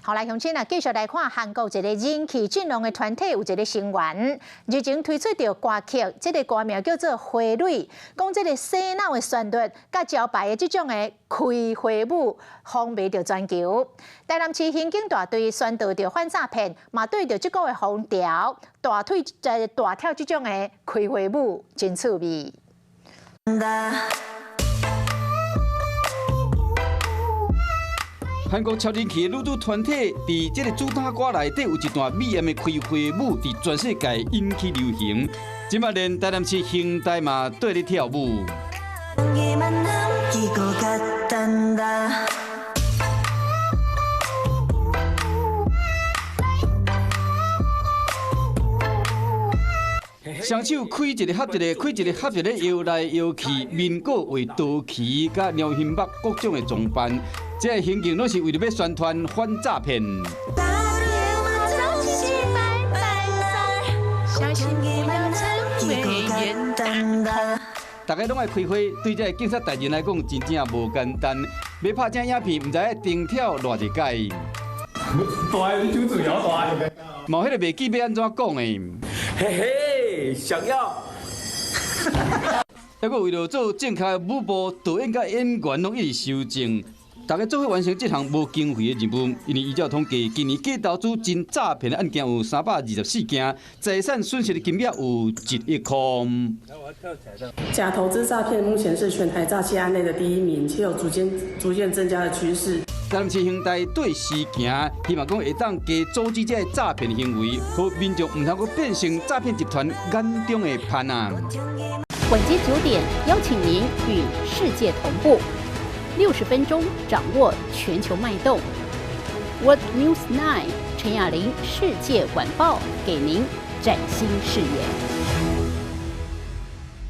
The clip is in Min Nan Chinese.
好來，鄉親啊，繼續來看韓國一個人氣陣容的團體有一個成員，日前推出著歌曲，這個歌名叫做《花蕊》，講這個洗腦的旋律，佮招牌的這種的開花舞，風靡著全球。台南市刑警大隊宣導著反詐騙，嘛對著這個的風潮，大腿在大跳這種的開花舞，真趣味。韓國超人氣的女子團體，佇這個主打歌內底有一段美豔的開花舞，佇全世界引起流行。這擺連台南市刑大嘛綴咧跳舞。雙手開一个合一个，開一个合一个，搖來搖去，面閣畫刀鰭、佮鳥形目各種的裝扮，這个行徑攏是為著欲宣傳反詐騙。大家攏愛開花，對這个警察大人來講，真正無簡單。欲拍這影片，毋知愛停跳偌濟擺。大，你手指搖大。嘛有彼個袂記欲按怎講的。嘿嘿，想要。猶閣為著做正確的舞步，導演佮演員攏一直修正。大家做伙完成這項無經費的任務，因為依照統計，今年假投資真詐騙的案件有324件，財產損失的金額有1億塊。假投資詐騙目前是全台詐欺案例的第一名，且有逐漸逐漸增加的趨勢。台南市刑大對時行，希望講會當加阻止這个詐騙行為，予民眾毋通閣變成詐騙集團眼中的潘仔。晚間9點，邀請您與世界同步，60分鐘掌握全球脈動。World News 9 陳雅玲世界晚報，給您嶄新視野。